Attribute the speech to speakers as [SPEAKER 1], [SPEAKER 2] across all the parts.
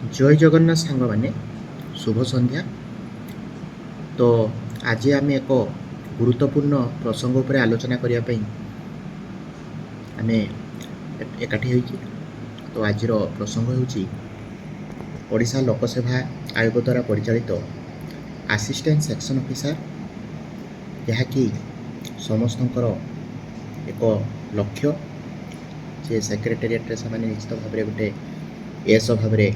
[SPEAKER 1] ଜୟ ଜଗନ୍ନାଥ ସାଙ୍ଗମାନେ, ଶୁଭ ସନ୍ଧ୍ୟା। ତ ଆଜି ଆମେ ଏକ ଗୁରୁତ୍ୱପୂର୍ଣ୍ଣ ପ୍ରସଙ୍ଗ ଉପରେ ଆଲୋଚନା କରିବା ପାଇଁ ଆମେ ଏକାଠି ହୋଇଛେ। ତ ଆଜିର ପ୍ରସଙ୍ଗ ହେଉଛି ଓଡ଼ିଶା ଲୋକସେବା ଆୟୋଗ ଦ୍ୱାରା ପରିଚାଳିତ ଆସିଷ୍ଟାଣ୍ଟ ସେକ୍ସନ୍ ଅଫିସର, ଯାହାକି ସମସ୍ତଙ୍କର ଏକ ଲକ୍ଷ୍ୟ ଯେ ସେକ୍ରେଟେରିଏଟ୍ରେ ସେମାନେ ନିଶ୍ଚିତ ଭାବରେ ଗୋଟେ ଏଏସ୍ଓ ଭାବରେ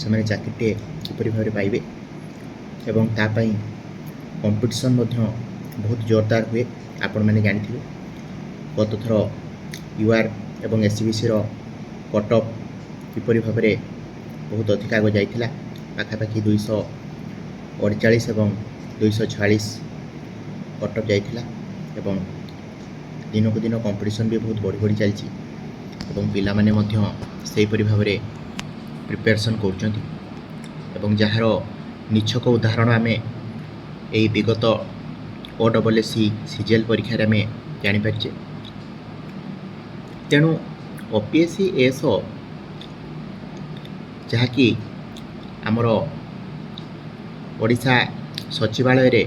[SPEAKER 1] ସେମାନେ ଚାକିରିଟିଏ କିପରି ଭାବରେ ପାଇବେ ଏବଂ ତା ପାଇଁ କମ୍ପିଟିସନ୍ ମଧ୍ୟ ବହୁତ ଜୋରଦାର ହୁଏ। ଆପଣମାନେ ଜାଣିଥିବେ, ଗତଥର ୟୁଆର୍ ଏବଂ ଏସ୍ଇବିସିର କଟ୍ ଅଫ୍ କିପରି ଭାବରେ ବହୁତ ଅଧିକା ଆଗ ଯାଇଥିଲା। ପାଖାପାଖି 248 ଏବଂ 246 କଟ୍ ଅଫ୍ ଯାଇଥିଲା ଏବଂ ଦିନକୁ ଦିନ କମ୍ପିଟିସନ୍ ବି ବହୁତ ବଢ଼ି ବଢ଼ି ଚାଲିଛି ଏବଂ ପିଲାମାନେ ମଧ୍ୟ ସେହିପରି ଭାବରେ ପ୍ରିପାରେସନ୍ କରୁଛନ୍ତି ଏବଂ ଯାହାର ନିଛକ ଉଦାହରଣ ଆମେ ଏଇ ବିଗତ ଓ ଡବଲ୍ ଏସ୍ ସି ସିଜିଏଲ୍ ପରୀକ୍ଷାରେ ଆମେ ଜାଣିପାରିଛେ। ତେଣୁ ଓ ପି ଏସ୍ ସି ଏଏସ୍ଓ, ଯାହାକି ଆମର ଓଡ଼ିଶା ସଚିବାଳୟରେ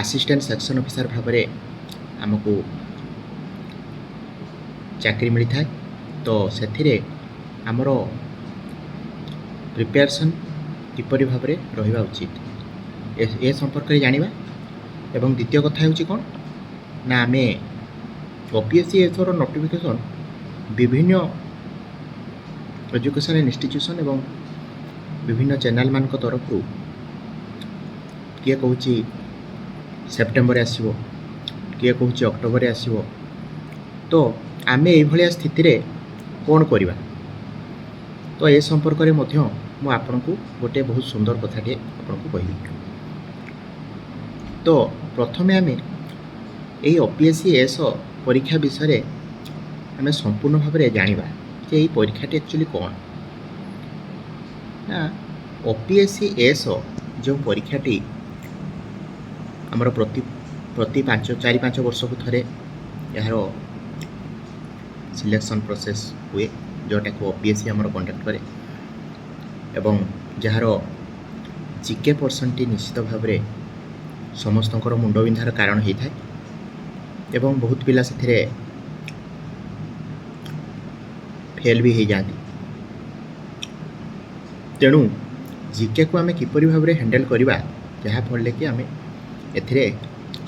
[SPEAKER 1] ଆସିଷ୍ଟାଣ୍ଟ ସେକ୍ସନ୍ ଅଫିସର ଭାବରେ ଆମକୁ ଚାକିରି ମିଳିଥାଏ, ତ ସେଥିରେ ଆମର ପ୍ରିପାରେସନ୍ କିପରି ଭାବରେ ରହିବା ଉଚିତ, ଏ ସମ୍ପର୍କରେ ଜାଣିବା। ଏବଂ ଦ୍ୱିତୀୟ କଥା ହେଉଛି କ'ଣ ନା ଆମେ ଓ ପି ଏସ୍ ସି ଏସ୍ଓର ନୋଟିଫିକେସନ୍ ବିଭିନ୍ନ ଏଜୁକେସନ୍ ଇନଷ୍ଟିଚ୍ୟୁସନ୍ ଏବଂ ବିଭିନ୍ନ ଚ୍ୟାନେଲ୍ମାନଙ୍କ ତରଫରୁ କିଏ କହୁଛି ସେପ୍ଟେମ୍ବରରେ ଆସିବ, କିଏ କହୁଛି ଅକ୍ଟୋବରରେ ଆସିବ, ତ ଆମେ ଏଇଭଳିଆ ସ୍ଥିତିରେ କ'ଣ କରିବା? ତ ଏ ସମ୍ପର୍କରେ ମଧ୍ୟ ମୁଁ ଆପଣଙ୍କୁ ଗୋଟିଏ ବହୁତ ସୁନ୍ଦର କଥାଟିଏ ଆପଣଙ୍କୁ କହିବି। ତ ପ୍ରଥମେ ଆମେ ଏଇ ଓ ପି ଏସ୍ ସି ଏଏସ୍ଓ ପରୀକ୍ଷା ବିଷୟରେ ଆମେ ସମ୍ପୂର୍ଣ୍ଣ ଭାବରେ ଜାଣିବା ଯେ ଏଇ ପରୀକ୍ଷାଟି ଆକ୍ଚୁଆଲି କ'ଣ ନା ଓ ପି ଏସ୍ ସି ଏଏସ୍ଓ ଯେଉଁ ପରୀକ୍ଷାଟି ଆମର ପ୍ରତି ପ୍ରତି ପାଞ୍ଚ 4-5 ବର୍ଷକୁ ଥରେ ଏହାର ସିଲେକ୍ସନ୍ ପ୍ରୋସେସ୍ ହୁଏ, ଯେଉଁଟାକୁ ଓ ପି ଏସ୍ ସି ଆମର କଣ୍ଡକ୍ଟ କରେ ଏବଂ ଯାହାର ଜିକେ ପୋର୍ସନ୍ଟି ନିଶ୍ଚିତ ଭାବରେ ସମସ୍ତଙ୍କର ମୁଣ୍ଡବିନ୍ଧାର କାରଣ ହେଇଥାଏ ଏବଂ ବହୁତ ପିଲା ସେଥିରେ ଫେଲ୍ ବି ହେଇଯାଆନ୍ତି। ତେଣୁ ଜିକେକୁ ଆମେ କିପରି ଭାବରେ ହ୍ୟାଣ୍ଡେଲ୍ କରିବା, ଯାହାଫଳରେ କି ଆମେ ଏଥିରେ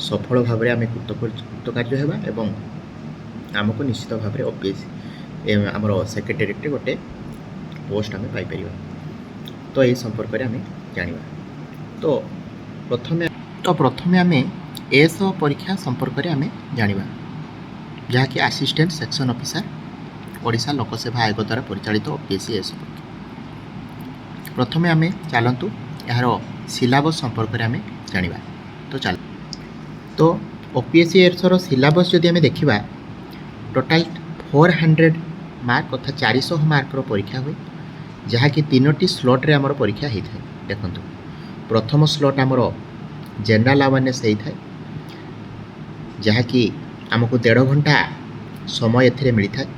[SPEAKER 1] ସଫଳ ଭାବରେ ଆମେ କୃତକାର୍ଯ୍ୟ ହେବା ଏବଂ ଆମକୁ ନିଶ୍ଚିତ ଭାବରେ ଓ ପି ଏସ୍ ସି ଆମର ସେକ୍ରେଟେରିଏଟ୍ରେ ଗୋଟେ ପୋଷ୍ଟ ଆମେ ପାଇପାରିବା, ତ ଏହି ସମ୍ପର୍କରେ ଆମେ ଜାଣିବା। ତ ପ୍ରଥମେ ଆମେ ଏଏସ୍ଓ ପରୀକ୍ଷା ସମ୍ପର୍କରେ ଆମେ ଜାଣିବା, ଯାହାକି ଆସିଷ୍ଟାଣ୍ଟ ସେକ୍ସନ୍ ଅଫିସର, ଓଡ଼ିଶା ଲୋକସେବା ଆୟୋଗ ଦ୍ୱାରା ପରିଚାଳିତ ଓ ପି ଏସ୍ ସି ଏଏସ୍ଓ ପରୀକ୍ଷା। ପ୍ରଥମେ ଆମେ ଚାଲନ୍ତୁ ଏହାର ସିଲାବସ୍ ସମ୍ପର୍କରେ ଆମେ ଜାଣିବା। ତ ଚାଲ, ତ ଓ ପି ଏସ୍ ସି ଏଏସ୍ଓର ସିଲାବସ୍ ଯଦି ଆମେ ଦେଖିବା, ଟୋଟାଲ୍ 400 ମାର୍କ ଅର୍ଥାତ୍ 400 ମାର୍କର ପରୀକ୍ଷା ହୁଏ, ଯାହାକି ତିନୋଟି ସ୍ଲଟ୍ରେ ଆମର ପରୀକ୍ଷା ହେଇଥାଏ। ଦେଖନ୍ତୁ, ପ୍ରଥମ ସ୍ଲଟ୍ ଆମର ଜେନେରାଲ୍ ଆୱାରନେସ୍ ହେଇଥାଏ, ଯାହାକି ଆମକୁ ଦେଢ଼ ଘଣ୍ଟା ସମୟ ଏଥିରେ ମିଳିଥାଏ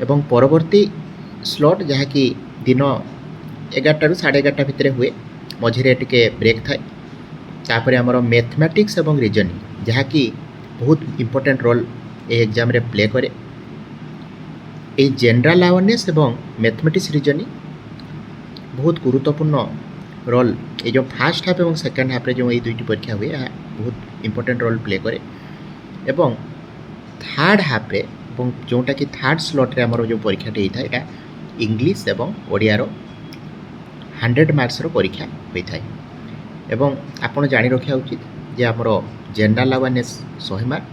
[SPEAKER 1] ଏବଂ ପରବର୍ତ୍ତୀ ସ୍ଲଟ୍, ଯାହାକି ଦିନ 11ଟାରୁ 11:30 ଭିତରେ ହୁଏ, ମଝିରେ ଟିକେ ବ୍ରେକ୍ ଥାଏ। ତାପରେ ଆମର ମ୍ୟାଥମେଟିକ୍ସ ଏବଂ ରିଜନିଂ, ଯାହାକି ବହୁତ ଇମ୍ପୋର୍ଟାଣ୍ଟ ରୋଲ୍ ଏ ଏକ୍ଜାମ୍ରେ ପ୍ଲେ କରେ। ଏଇ ଜେନେରାଲ୍ ଆୱାରନେସ୍ ଏବଂ ମ୍ୟାଥମେଟିକ୍ସ ରିଜନିଂ ବହୁତ ଗୁରୁତ୍ୱପୂର୍ଣ୍ଣ ରୋଲ୍ ଏଇ ଯେଉଁ ଫାର୍ଷ୍ଟ ହାଫ୍ ଏବଂ ସେକେଣ୍ଡ ହାଫ୍ରେ ଯେଉଁ ଏଇ ଦୁଇଟି ପରୀକ୍ଷା ହୁଏ, ଏହା ବହୁତ ଇମ୍ପୋର୍ଟାଣ୍ଟ ରୋଲ୍ ପ୍ଲେ କରେ। ଏବଂ ଥାର୍ଡ଼ ହାଫ୍ରେ ଏବଂ ଯେଉଁଟାକି ଥାର୍ଡ଼ ସ୍ଲଟ୍ରେ ଆମର ଯେଉଁ ପରୀକ୍ଷାଟି ହେଇଥାଏ, ଏଇଟା ଇଂଲିଶ ଏବଂ ଓଡ଼ିଆର 100 ମାର୍କସର ପରୀକ୍ଷା ହୋଇଥାଏ। ଏବଂ ଆପଣ ଜାଣି ରଖିବା ଉଚିତ ଯେ ଆମର general awareness 100 mark,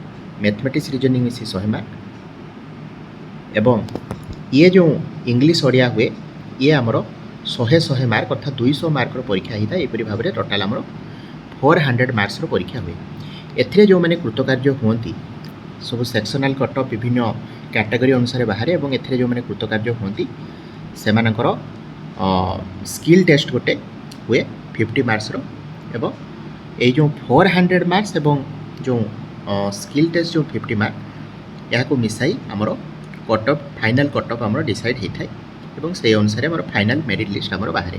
[SPEAKER 1] mathematics reasoning ମିଶି 100 ମାର୍କ ଏବଂ ଇଏ ଯେଉଁ ଇଂଲିଶ ଓଡ଼ିଆ ହୁଏ, ଇଏ ଆମର 100 100 ମାର୍କ ଅର୍ଥାତ୍ 200 ମାର୍କର ପରୀକ୍ଷା ହେଇଥାଏ। ଏପରି ଭାବରେ ଟୋଟାଲ୍ ଆମର 400 ମାର୍କସର ପରୀକ୍ଷା ହୁଏ। ଏଥିରେ ଯେଉଁମାନେ କୃତକାର୍ଯ୍ୟ ହୁଅନ୍ତି, ସବୁ ସେକ୍ସନାଲ୍ କଟ୍ ଅଫ୍ ବିଭିନ୍ନ କ୍ୟାଟାଗୋରୀ ଅନୁସାରେ ବାହାରେ ଏବଂ ଏଥିରେ ଯେଉଁମାନେ କୃତକାର୍ଯ୍ୟ ହୁଅନ୍ତି, ସେମାନଙ୍କର ସ୍କିଲ୍ ଟେଷ୍ଟ ଗୋଟେ ହୁଏ 50 ମାର୍କସର ଏବଂ ଏଇ ଯେଉଁ 400 ମାର୍କସ୍ ଏବଂ ଯେଉଁ ସ୍କିଲ୍ ଟେଷ୍ଟ ଯେଉଁ 50 ମାର୍କ, ଏହାକୁ ମିଶାଇ ଆମର cut off, final cut off ଆମର ଡିସାଇଡ଼୍ ହେଇଥାଏ। ଏବଂ ସେଇ ଅନୁସାରେ ଆମର ଫାଇନାଲ୍ ମେରିଟ୍ ଲିଷ୍ଟ ଆମର ବାହାରେ।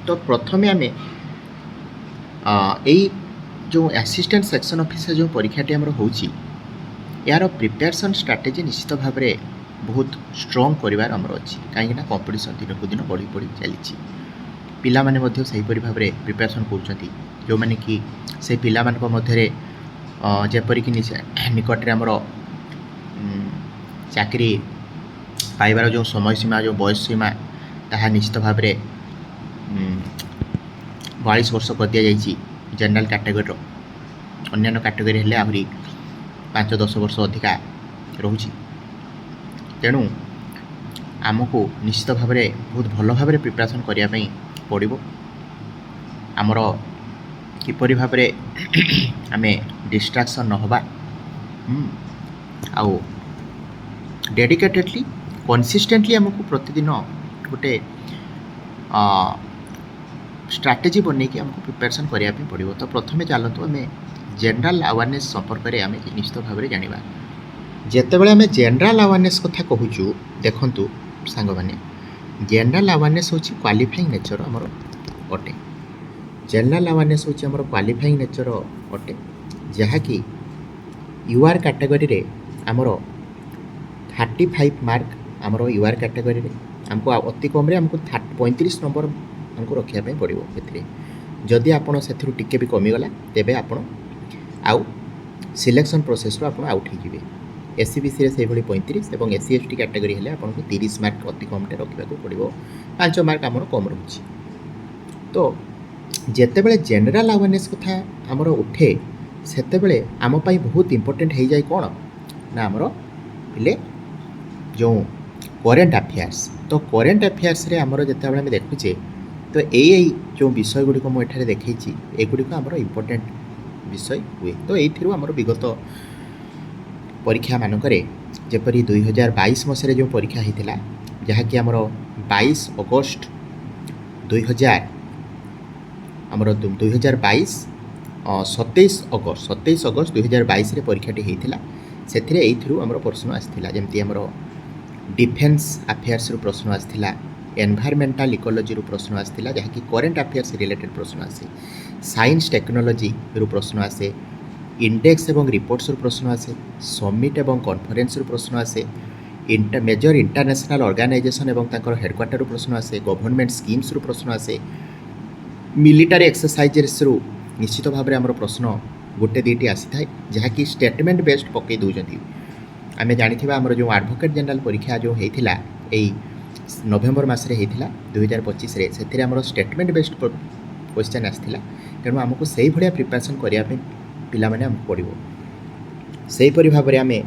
[SPEAKER 1] ତ ପ୍ରଥମେ ଆମେ ଏଇ ଯେଉଁ ଆସିଷ୍ଟାଣ୍ଟ ସେକ୍ସନ୍ ଅଫିସର ଯେଉଁ ପରୀକ୍ଷାଟି ଆମର ହେଉଛି, ଏହାର ପ୍ରିପାରେସନ୍ ଷ୍ଟ୍ରାଟେଜି ନିଶ୍ଚିତ ଭାବରେ ବହୁତ ଷ୍ଟ୍ରଙ୍ଗ କରିବାର ଆମର ଅଛି, କାହିଁକିନା କମ୍ପିଟିସନ୍ ଦିନକୁ ଦିନ ବଢ଼ି ବଢ଼ି ଚାଲିଛି। ପିଲାମାନେ ମଧ୍ୟ ସେହିପରି ଭାବରେ ପ୍ରିପାରେସନ୍ କରୁଛନ୍ତି, ଯେଉଁମାନେ କି ସେ ପିଲାମାନଙ୍କ ମଧ୍ୟରେ ଯେପରିକି ନିକଟରେ ଆମର ଚାକିରି ପାଇବାର ଯେଉଁ ସମୟ ସୀମା, ଯେଉଁ ବୟସ ସୀମା, ତାହା ନିଶ୍ଚିତ ଭାବରେ 42 ବର୍ଷ କରିଦିଆଯାଇଛି ଜେନେରାଲ କାଟେଗୋରୀର। ଅନ୍ୟାନ୍ୟ କାଟେଗୋରୀ ହେଲେ ଆହୁରି 5-10 ବର୍ଷ ଅଧିକା ରହୁଛି। ତେଣୁ ଆମକୁ ନିଶ୍ଚିତ ଭାବରେ ବହୁତ ଭଲ ଭାବରେ ପ୍ରିପାରେସନ୍ କରିବା ପାଇଁ ପଡ଼ିବ। ଆମର କିପରି ଭାବରେ ଆମେ ଡିଷ୍ଟ୍ରାକ୍ସନ୍ ନ ହେବା ଆଉ ଡେଡିକେଟେଡ଼ଲି, କନସିଷ୍ଟେଣ୍ଟଲି ଆମକୁ ପ୍ରତିଦିନ ଗୋଟେ ଷ୍ଟ୍ରାଟେଜି ବନେଇକି ଆମକୁ ପ୍ରିପାରେସନ୍ କରିବା ପାଇଁ ପଡ଼ିବ। ତ ପ୍ରଥମେ ଚାଲନ୍ତୁ, ଆମେ ଜେନେରାଲ ଆୱାରନେସ୍ ସମ୍ପର୍କରେ ଆମେ ନିଶ୍ଚିତ ଭାବରେ ଜାଣିବା। ଯେତେବେଳେ ଆମେ ଜେନେରାଲ ଆୱାରନେସ୍ କଥା କହୁଛୁ, ଦେଖନ୍ତୁ ସାଙ୍ଗମାନେ, ଜେନେରାଲ ଆୱାରନେସ୍ ହେଉଛି କ୍ୱାଲିଫାଇଂ ନେଚର ଆମର ଅଟେ। ଜେନେରାଲ ଆୱାରନେସ୍ ହେଉଛି ଆମର କ୍ୱାଲିଫାଇଂ ନେଚର ଅଟେ, ଯାହାକି you ଆର୍ କାଟେଗୋରୀରେ ଆମର 35 ମାର୍କ। ଆମର you ଆର୍ କାଟେଗୋରୀରେ ଆମକୁ ଅତି କମ୍ରେ ଆମକୁ 35 ନମ୍ବର ଆମକୁ ରଖିବା ପାଇଁ ପଡ଼ିବ। ଏଥିରେ ଯଦି ଆପଣ ସେଥିରୁ ଟିକେ ବି କମିଗଲା, ତେବେ ଆପଣ ଆଉ ସିଲେକ୍ସନ୍ ପ୍ରୋସେସ୍ରୁ ଆପଣ ଆଉଟ୍ ହେଇଯିବେ। ଏସ୍ ଇ ବି ସିରେ ସେଇଭଳି 35 ଏବଂ S C, S T category ହେଲେ ଆପଣଙ୍କୁ 30 ମାର୍କ ଅତି କମ୍ରେ ରଖିବାକୁ ପଡ଼ିବ। 5 ମାର୍କ ଆମର କମ୍ ରହୁଛି। ତ ଯେତେବେଳେ ଜେନେରାଲ ଆୱାରନେସ୍ କଥା ଆମର ଉଠେ, ସେତେବେଳେ ଆମ ପାଇଁ ବହୁତ ଇମ୍ପୋର୍ଟାଣ୍ଟ ହେଇଯାଏ କ'ଣ ନା ଆମର ପିଲେ ଯେଉଁ କରେଣ୍ଟ ଆଫେୟାର୍ସ। ତ କରେଣ୍ଟ ଆଫେୟାର୍ସରେ ଆମର ଯେତେବେଳେ ଆମେ ଦେଖୁଛେ, ତ ଏଇ ଏଇ ଯେଉଁ ବିଷୟ ଗୁଡ଼ିକ ମୁଁ ଏଠାରେ ଦେଖେଇଛି, ଏଗୁଡ଼ିକ ଆମର ଇମ୍ପୋର୍ଟାଣ୍ଟ ବିଷୟ ହୁଏ। ତ ଏଇଥିରୁ ଆମର ବିଗତ ପରୀକ୍ଷାମାନଙ୍କରେ, ଯେପରି 2022 ମସିହାରେ ଯେଉଁ ପରୀକ୍ଷା ହେଇଥିଲା, ଯାହାକି ଆମର 22 ଅଗଷ୍ଟ ଦୁଇହଜାର ଆମର 2022, 27 ଅଗଷ୍ଟ, 27 ଅଗଷ୍ଟ 2022ରେ ପରୀକ୍ଷାଟି ହେଇଥିଲା, ସେଥିରେ ଏଇଥିରୁ ଆମର ପ୍ରଶ୍ନ ଆସିଥିଲା। ଯେମିତି ଆମର ଡିଫେନ୍ସ ଆଫେୟାର୍ସରୁ ପ୍ରଶ୍ନ ଆସିଥିଲା, ଏନଭାଇରନମେଣ୍ଟାଲ ଇକୋଲୋଜିରୁ ପ୍ରଶ୍ନ ଆସିଥିଲା, ଯାହାକି କରେଣ୍ଟ ଆଫେୟାର୍ସ ରିଲେଟେଡ଼ ପ୍ରଶ୍ନ ଆସେ, ସାଇନ୍ସ ଟେକ୍ନୋଲୋଜିରୁ ପ୍ରଶ୍ନ ଆସେ, ଇଣ୍ଡେକ୍ସ ଏବଂ ରିପୋର୍ଟସରୁ ପ୍ରଶ୍ନ ଆସେ, ସମିଟ୍ ଏବଂ କନଫରେନ୍ସରୁ ପ୍ରଶ୍ନ ଆସେ, ମେଜର ଇଣ୍ଟରନ୍ୟାସନାଲ୍ ଅର୍ଗାନାଇଜେସନ୍ ଏବଂ ତାଙ୍କର ହେଡ଼କ୍ୱାର୍ଟରରୁ ପ୍ରଶ୍ନ ଆସେ, ଗଭର୍ଣ୍ଣମେଣ୍ଟ ସ୍କିମ୍ସରୁ ପ୍ରଶ୍ନ ଆସେ, ମିଲିଟାରୀ ଏକ୍ସରସାଇଜେସରୁ ନିଶ୍ଚିତ ଭାବରେ ଆମର ପ୍ରଶ୍ନ ଗୋଟେ ଦୁଇଟି ଆସିଥାଏ, ଯାହାକି ଷ୍ଟେଟମେଣ୍ଟ ବେସ୍ଡ ପକାଇ ଦେଉଛନ୍ତି। ଆମେ ଜାଣିଥିବା, ଆମର ଯେଉଁ ଆଡ଼ଭୋକେଟ୍ ଜେନେରାଲ ପରୀକ୍ଷା ଯେଉଁ ହେଇଥିଲା, ଏଇ ନଭେମ୍ବର ମାସରେ ହେଇଥିଲା 2025ରେ, ସେଥିରେ ଆମର ଷ୍ଟେଟମେଣ୍ଟ ବେସ୍ଡ କ୍ୱେଶ୍ଚନ୍ ଆସିଥିଲା। ତେଣୁ ଆମକୁ ସେଇଭଳିଆ ପ୍ରିପାରେସନ୍ କରିବା ପାଇଁ ପିଲାମାନେ ଆମକୁ ପଡ଼ିବ। ସେହିପରି ଭାବରେ ଆମେ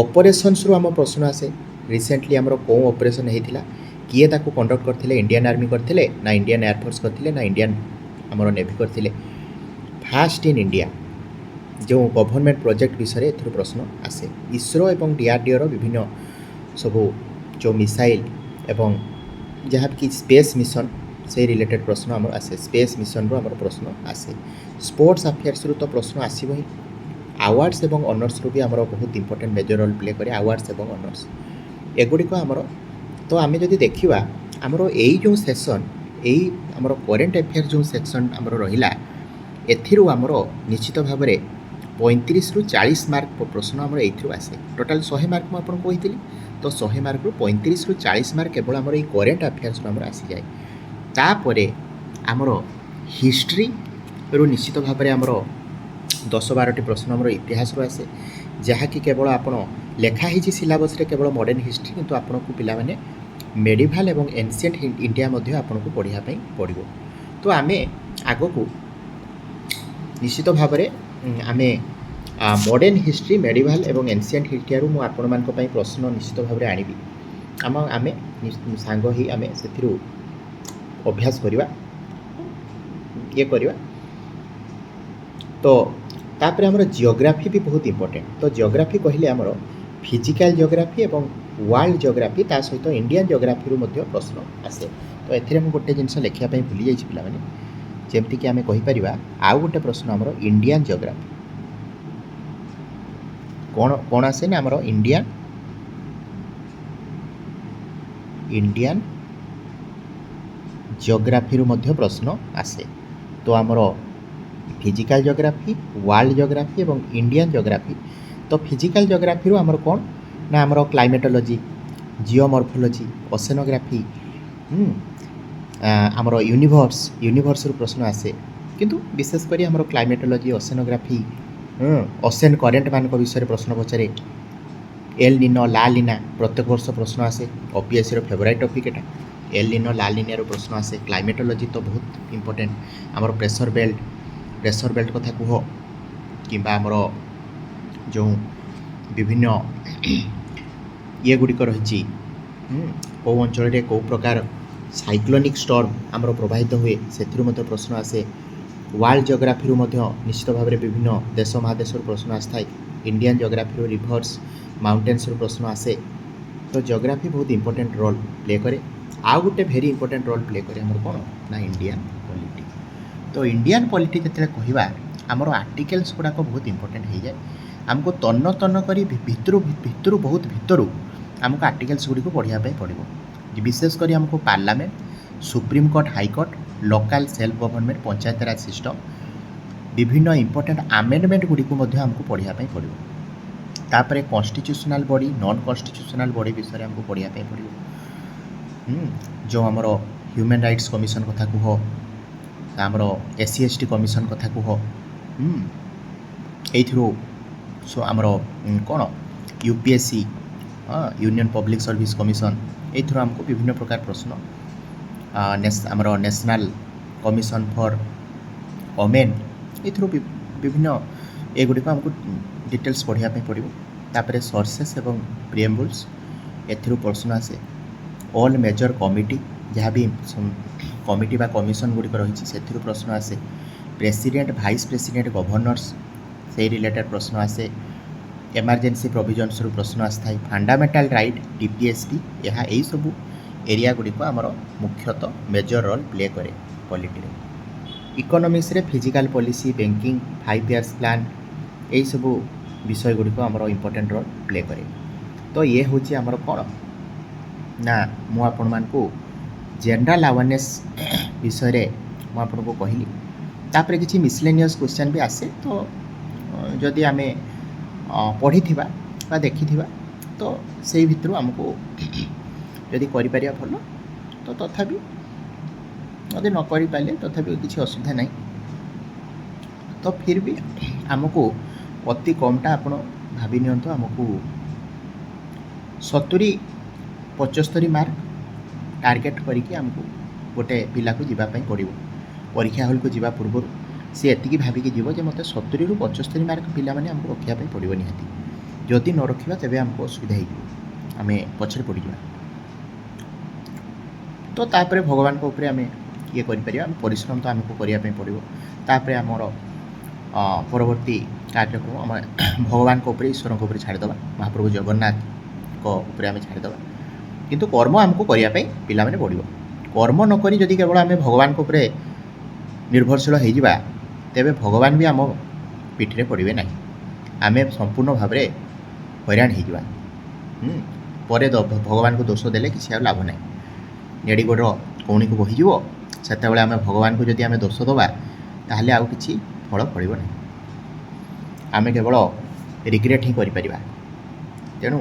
[SPEAKER 1] ଅପରେସନ୍ସରୁ ଆମ ପ୍ରଶ୍ନ ଆସେ। ରିସେଣ୍ଟଲି ଆମର କେଉଁ ଅପରେସନ୍ ହେଇଥିଲା, କିଏ ତାକୁ କଣ୍ଡକ୍ଟ କରିଥିଲେ, ଇଣ୍ଡିଆନ୍ ଆର୍ମି କରିଥିଲେ ନା ଇଣ୍ଡିଆନ୍ ଏୟାରଫୋର୍ସ କରିଥିଲେ ନା ଇଣ୍ଡିଆନ୍ ଆମର ନେଭି କରିଥିଲେ, ଫାଷ୍ଟ ଇନ୍ ଇଣ୍ଡିଆ ଯେଉଁ ଗଭର୍ଣ୍ଣମେଣ୍ଟ ପ୍ରୋଜେକ୍ଟ ବିଷୟରେ ଏଥିରୁ ପ୍ରଶ୍ନ ଆସେ। ଇସ୍ରୋ ଏବଂ ଡିଆର୍ଡିଓର ବିଭିନ୍ନ ସବୁ ଯେଉଁ ମିସାଇଲ୍ ଏବଂ ଯାହାକି ସ୍ପେସ୍ ମିଶନ, ସେଇ ରିଲେଟେଡ଼ ପ୍ରଶ୍ନ ଆମର ଆସେ। ସ୍ପେସ୍ ମିଶନରୁ ଆମର ପ୍ରଶ୍ନ ଆସେ। ସ୍ପୋର୍ଟସ୍ ଆଫେୟାର୍ସରୁ ତ ପ୍ରଶ୍ନ ଆସିବ ହିଁ। ଆୱାର୍ଡ଼ସ୍ ଏବଂ ଅନର୍ସରୁ ବି ଆମର ବହୁତ ଇମ୍ପୋର୍ଟାଣ୍ଟ ମେଜର ରୋଲ୍ ପ୍ଲେ କରେ ଆୱାର୍ଡ଼ସ୍ ଏବଂ ଅନର୍ସ। ଏଗୁଡ଼ିକ ଆମର ତ ଆମେ ଯଦି ଦେଖିବା, ଆମର ଏଇ ଯେଉଁ ସେସନ୍, ଏଇ ଆମର କରେଣ୍ଟ ଆଫେୟାର୍ସ ଯେଉଁ ସେକ୍ସନ୍ ଆମର ରହିଲା, ଏଥିରୁ ଆମର ନିଶ୍ଚିତ ଭାବରେ 35ରୁ 40 ମାର୍କ ପ୍ରଶ୍ନ ଆମର ଏଇଥିରୁ ଆସେ। ଟୋଟାଲ୍ 100 ମାର୍କ ମୁଁ ଆପଣଙ୍କୁ କହିଥିଲି। ତ 100 ମାର୍କରୁ 35ରୁ 40 ମାର୍କ କେବଳ ଆମର ଏଇ କରେଣ୍ଟ ଆଫେୟାର୍ସରୁ ଆମର ଆସିଯାଏ। ତାପରେ ଆମର ହିଷ୍ଟ୍ରିରୁ ନିଶ୍ଚିତ ଭାବରେ ଆମର 10-12ଟି ପ୍ରଶ୍ନ ଆମର ଇତିହାସରୁ ଆସେ, ଯାହାକି କେବଳ ଆପଣ ଲେଖା ହେଇଛି ସିଲାବସ୍ରେ କେବଳ ମଡ଼ର୍ଣ୍ଣ ହିଷ୍ଟ୍ରି, କିନ୍ତୁ ଆପଣଙ୍କୁ ପିଲାମାନେ ମେଡ଼ିଭାଲ୍ ଏବଂ ଏନସିଏଣ୍ଟ ଇଣ୍ଡିଆ ମଧ୍ୟ ଆପଣଙ୍କୁ ପଢ଼ିବା ପାଇଁ ପଡ଼ିବ। ତ ଆମେ ଆଗକୁ ନିଶ୍ଚିତ ଭାବରେ ଆମେ ମଡ଼ର୍ଣ୍ଣ ହିଷ୍ଟ୍ରି, ମେଡ଼ିଭାଲ୍ ଏବଂ ଏନସିଏଣ୍ଟ ଇଣ୍ଡିଆରୁ ମୁଁ ଆପଣମାନଙ୍କ ପାଇଁ ପ୍ରଶ୍ନ ନିଶ୍ଚିତ ଭାବରେ ଆଣିବି। ଆମେ ସାଙ୍ଗ ହେଇ ଆମେ ସେଥିରୁ ଅଭ୍ୟାସ କରିବା, ଇଏ କରିବା। ତ ତାପରେ ଆମର ଜିଓଗ୍ରାଫି ବି ବହୁତ ଇମ୍ପୋର୍ଟାଣ୍ଟ। ତ ଜିଓଗ୍ରାଫି କହିଲେ ଆମର ଫିଜିକାଲ ଜିଓଗ୍ରାଫି ଏବଂ ୱାର୍ଲଡ ଜିଓଗ୍ରାଫି, ତା ସହିତ ଇଣ୍ଡିଆନ୍ ଜିଓଗ୍ରାଫିରୁ ମଧ୍ୟ ପ୍ରଶ୍ନ ଆସେ। ତ ଏଥିରେ ମୁଁ ଗୋଟେ ଜିନିଷ ଲେଖିବା ପାଇଁ ଭୁଲି ଯାଇଛି ପିଲାମାନେ। ଯେମିତିକି ଆମେ କହିପାରିବା, ଆଉ ଗୋଟେ ପ୍ରଶ୍ନ ଆମର ଇଣ୍ଡିଆନ୍ ଜିଓଗ୍ରାଫି କ'ଣ କ'ଣ ଆସେ ନା ଆମର ଇଣ୍ଡିଆନ୍ ଇଣ୍ଡିଆନ୍ ଜିଓଗ୍ରାଫିରୁ ମଧ୍ୟ ପ୍ରଶ୍ନ ଆସେ। ତ ଆମର ଫିଜିକାଲ୍ ଜିଓଗ୍ରାଫି, ୱାର୍ଲଡ ଜିଓଗ୍ରାଫି ଏବଂ ଇଣ୍ଡିଆନ୍ ଜିଓଗ୍ରାଫି। ତ ଫିଜିକାଲ୍ ଜିଓଗ୍ରାଫିରୁ ଆମର କ'ଣ ନା ଆମର କ୍ଲାଇମେଟୋଲୋଜି, ଜିଓମର୍ଫୋଲୋଜି, ଓସେନୋଗ୍ରାଫି, ଆମର ୟୁନିଭର୍ସରୁ ପ୍ରଶ୍ନ ଆସେ। କିନ୍ତୁ ବିଶେଷ କରି ଆମର କ୍ଲାଇମେଟୋଲୋଜି, ଓସେନୋଗ୍ରାଫି, ଓସେନ୍ କରେଣ୍ଟମାନଙ୍କ ବିଷୟରେ ପ୍ରଶ୍ନ ପଚାରେ। ଏଲ୍ ନିନୋ, ଲା ଲିନା ପ୍ରତ୍ୟେକ ବର୍ଷ ପ୍ରଶ୍ନ ଆସେ। ଓପିଏସ୍ସିର ଫେଭରାଇଟ୍ ଟପିକ୍ ଏଟା। ଏଲ୍ ନିନୋ, ଲା ଲିନିଆରୁ ପ୍ରଶ୍ନ ଆସେ। କ୍ଲାଇମେଟୋଲୋଜି ତ ବହୁତ ଇମ୍ପୋର୍ଟାଣ୍ଟ। ଆମର ପ୍ରେସର ବେଲ୍ଟ କଥା କୁହ କିମ୍ବା ଆମର ଯେଉଁ ବିଭିନ୍ନ ଇଏ ଗୁଡ଼ିକ ରହିଛି, କେଉଁ ଅଞ୍ଚଳରେ କେଉଁ ପ୍ରକାର ସାଇକ୍ଲୋନିକ୍ ଷ୍ଟର୍ମ ଆମର ପ୍ରବାହିତ ହୁଏ, ସେଥିରୁ ମଧ୍ୟ ପ୍ରଶ୍ନ ଆସେ। ୱାର୍ଲଡ ଜିଓଗ୍ରାଫିରୁ ମଧ୍ୟ ନିଶ୍ଚିତ ଭାବରେ ବିଭିନ୍ନ ଦେଶ ମହାଦେଶରୁ ପ୍ରଶ୍ନ ଆସିଥାଏ। ଇଣ୍ଡିଆନ୍ ଜିଓଗ୍ରାଫିରୁ ରିଭର୍ସ, ମାଉଣ୍ଟେନ୍ସରୁ ପ୍ରଶ୍ନ ଆସେ। ତ ଜିଓଗ୍ରାଫି ବହୁତ ଇମ୍ପୋର୍ଟାଣ୍ଟ ରୋଲ୍ ପ୍ଲେ କରେ। ଆଉ ଗୋଟେ ଭେରି ଇମ୍ପୋର୍ଟାଣ୍ଟ ରୋଲ୍ ପ୍ଲେ କରେ ଆମର କ'ଣ ନା ଇଣ୍ଡିଆନ୍ ପଲିଟି। ତ ଇଣ୍ଡିଆନ୍ ପଲିଟି ଯେତେବେଳେ କହିବା, ଆମର ଆର୍ଟିକେଲ୍ସ ଗୁଡ଼ାକ ବହୁତ ଇମ୍ପୋର୍ଟାଣ୍ଟ ହେଇଯାଏ। ଆମକୁ ତନ୍ନ ତନ୍ନ କରି ଭିତରୁ ଭିତରୁ, ବହୁତ ଭିତରୁ ଆମକୁ ଆର୍ଟିକେଲ୍ସ ଗୁଡ଼ିକୁ ପଢ଼ିବା ପାଇଁ ପଡ଼ିବ। ବିଶେଷ କରି ଆମକୁ parliament, supreme court, high court, local self government, panchayat raj system, ବିଭିନ୍ନ ଇମ୍ପୋର୍ଟାଣ୍ଟ ଆମେଣ୍ଡମେଣ୍ଟ ଗୁଡ଼ିକୁ ମଧ୍ୟ ଆମକୁ ପଢ଼ିବା ପାଇଁ ପଡ଼ିବ। ତାପରେ constitutional body, non constitutional body ବିଷୟରେ ଆମକୁ ପଢ଼ିବା ପାଇଁ ପଡ଼ିବ। ଯେଉଁ ଆମର ହ୍ୟୁମାନ୍ ରାଇଟ୍ସ କମିଶନ କଥା କୁହ, ଆମର SC ST commission କଥା କୁହ, ଏଇଥିରୁ ସୋ ଆମର କ'ଣ UPSC, union public service commission, ଏଇଥିରୁ ଆମକୁ ବିଭିନ୍ନ ପ୍ରକାର ପ୍ରଶ୍ନ, ଆମର ନ୍ୟାସନାଲ୍ କମିଶନ ଫର୍ ଓମେନ୍, ଏଥିରୁ ବିଭିନ୍ନ ଏଗୁଡ଼ିକ ଆମକୁ ଡିଟେଲ୍ସ ପଢ଼ିବା ପାଇଁ ପଡ଼ିବ। ତାପରେ ସୋର୍ସେସ୍ ଏବଂ ପ୍ରିଏମ୍ବୁଲ୍ସ, ଏଥିରୁ ପ୍ରଶ୍ନ ଆସେ। ଅଲ୍ ମେଜର କମିଟି, ଯାହା ବି କମିଟି ବା କମିଶନ ଗୁଡ଼ିକ ରହିଛି, ସେଥିରୁ ପ୍ରଶ୍ନ ଆସେ। ପ୍ରେସିଡେଣ୍ଟ, ଭାଇସ୍ ପ୍ରେସିଡେଣ୍ଟ, ଗଭର୍ଣ୍ଣର୍ସ, ସେଇ ରିଲେଟେଡ଼ ପ୍ରଶ୍ନ ଆସେ। ଏମର୍ଜେନ୍ସି ପ୍ରୋଭିଜନ୍ସରୁ ପ୍ରଶ୍ନ ଆସିଥାଏ। ଫଣ୍ଡାମେଣ୍ଟାଲ ରାଇଟ୍, ଡିପିଏସ୍ପି, ଏହା ଏଇସବୁ ଏରିଆ ଗୁଡ଼ିକ ଆମର ମୁଖ୍ୟତଃ ମେଜର ରୋଲ୍ ପ୍ଲେ କରେ ପଲିଟିରେ। ଇକୋନୋମିକ୍ସରେ fiscal policy, banking, 5 years plan, ଏଇସବୁ ବିଷୟ ଗୁଡ଼ିକ ଆମର ଇମ୍ପୋର୍ଟାଣ୍ଟ ରୋଲ୍ ପ୍ଲେ କରେ। ତ ଇଏ ହେଉଛି ଆମର କ'ଣ ନା ମୁଁ ଆପଣମାନଙ୍କୁ ଜେନେରାଲ୍ ଆୱାରନେସ୍ ବିଷୟରେ ମୁଁ ଆପଣଙ୍କୁ କହିଲି। ତାପରେ କିଛି ମିସଲେନିୟସ୍ କ୍ୱେଶ୍ଚନ୍ ବି ଆସେ। ତ ଯଦି ଆମେ ପଢ଼ିଥିବା ବା ଦେଖିଥିବା, ତ ସେଇ ଭିତରୁ ଆମକୁ ଯଦି କରିପାରିବା ଭଲ। ତ ତଥାପି ଯଦି ନ କରିପାରିଲେ, ତଥାପି କିଛି ଅସୁବିଧା ନାହିଁ। ତ ଫିର୍ ବି ଆମକୁ ଅତି କମ୍ଟା ଆପଣ ଭାବି ନିଅନ୍ତୁ, ଆମକୁ 70-75 ମାର୍କ ଟାର୍ଗେଟ୍ କରିକି ଆମକୁ ଗୋଟେ ପିଲାକୁ ଯିବା ପାଇଁ ପଡ଼ିବ। ପରୀକ୍ଷା ହଲ୍କୁ ଯିବା ପୂର୍ବରୁ ସିଏ ଏତିକି ଭାବିକି ଯିବ ଯେ ମୋତେ 70ରୁ 75 ମାର୍କ ପିଲାମାନେ ଆମକୁ ରଖିବା ପାଇଁ ପଡ଼ିବ ନିହାତି। ଯଦି ନ ରଖିବା, ତେବେ ଆମକୁ ଅସୁବିଧା ହେଇଯିବ, ଆମେ ପଛରେ ପଡ଼ିଯିବା। ତ ତାପରେ ଭଗବାନଙ୍କ ଉପରେ ଆମେ ଇଏ କରିପାରିବା। ଆମେ ପରିଶ୍ରମ ତ ଆମକୁ କରିବା ପାଇଁ ପଡ଼ିବ। ତାପରେ ଆମର ପରବର୍ତ୍ତୀ କାର୍ଯ୍ୟକ୍ରମ ଆମେ ଭଗବାନଙ୍କ ଉପରେ, ଈଶ୍ୱରଙ୍କ ଉପରେ ଛାଡ଼ିଦେବା, ମହାପ୍ରଭୁ ଜଗନ୍ନାଥଙ୍କ ଉପରେ ଆମେ ଛାଡ଼ିଦେବା। କିନ୍ତୁ କର୍ମ ଆମକୁ କରିବା ପାଇଁ ପିଲାମାନେ ପଡ଼ିବ। କର୍ମ ନକରି ଯଦି କେବଳ ଆମେ ଭଗବାନଙ୍କ ଉପରେ ନିର୍ଭରଶୀଳ ହେଇଯିବା, ତେବେ ଭଗବାନ ବି ଆମ ପିଠିରେ ପଡ଼ିବେ ନାହିଁ। ଆମେ ସମ୍ପୂର୍ଣ୍ଣ ଭାବରେ ହଇରାଣ ହେଇଯିବା। ପରେ ଭଗବାନଙ୍କୁ ଦୋଷ ଦେଲେ କିଛି ଆଉ ଲାଭ ନାହିଁ। ନେଡ଼ି ଗୋଡ଼ କଉଣିକୁ ବହିଯିବ, ସେତେବେଳେ ଆମେ ଭଗବାନଙ୍କୁ ଯଦି ଆମେ ଦୋଷ ଦେବା, ତାହେଲେ ଆଉ କିଛି ଫଳ ଫଳିବ ନାହିଁ। ଆମେ କେବଳ ରିଗ୍ରେଟ୍ ହିଁ କରିପାରିବା। ତେଣୁ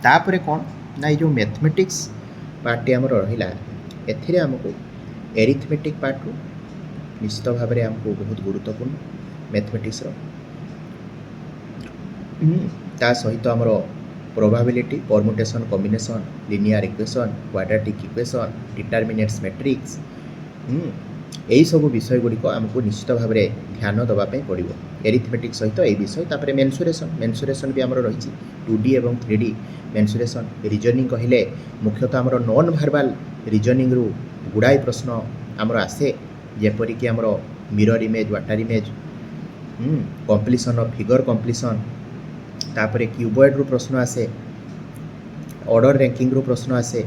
[SPEAKER 1] ତାପରେ କ'ଣ ନା ଏଇ ଯେଉଁ ମ୍ୟାଥମେଟିକ୍ସ ପାର୍ଟଟି ଆମର ରହିଲା, ଏଥିରେ ଆମକୁ ଏରିଥମେଟିକ୍ ପାର୍ଟରୁ ନିଶ୍ଚିତ ଭାବରେ ଆମକୁ ବହୁତ ଗୁରୁତ୍ୱପୂର୍ଣ୍ଣ ମ୍ୟାଥମେଟିକ୍ସର। ତା ସହିତ ଆମର probability, permutation, combination, linear equation, quadratic equation, determinants, matrix, ଏଇସବୁ ବିଷୟ ଗୁଡ଼ିକ ଆମକୁ ନିଶ୍ଚିତ ଭାବରେ ଧ୍ୟାନ ଦେବା ପାଇଁ ପଡ଼ିବ ଏରିଥମେଟିକ୍ ସହିତ ଏଇ ବିଷୟ। ତାପରେ ମେନ୍ସୁରେସନ୍, ମେନ୍ସୁରେସନ୍ ବି ଆମର ରହିଛି, 2D ଏବଂ 3D ମେନ୍ସୁରେସନ୍। ରିଜନିଂ କହିଲେ ମୁଖ୍ୟତଃ ଆମର ନନ୍ ଭାର୍ବାଲ୍ ରିଜନିଂରୁ ଗୁଡ଼ାଏ ପ୍ରଶ୍ନ ଆମର ଆସେ, ଯେପରିକି ଆମର mirror image, water image, completion of figure completion। ତାପରେ କ୍ୟୁବଏଡ଼ରୁ ପ୍ରଶ୍ନ ଆସେ, ଅର୍ଡ଼ର ର୍ୟାଙ୍କିଙ୍ଗରୁ ପ୍ରଶ୍ନ ଆସେ।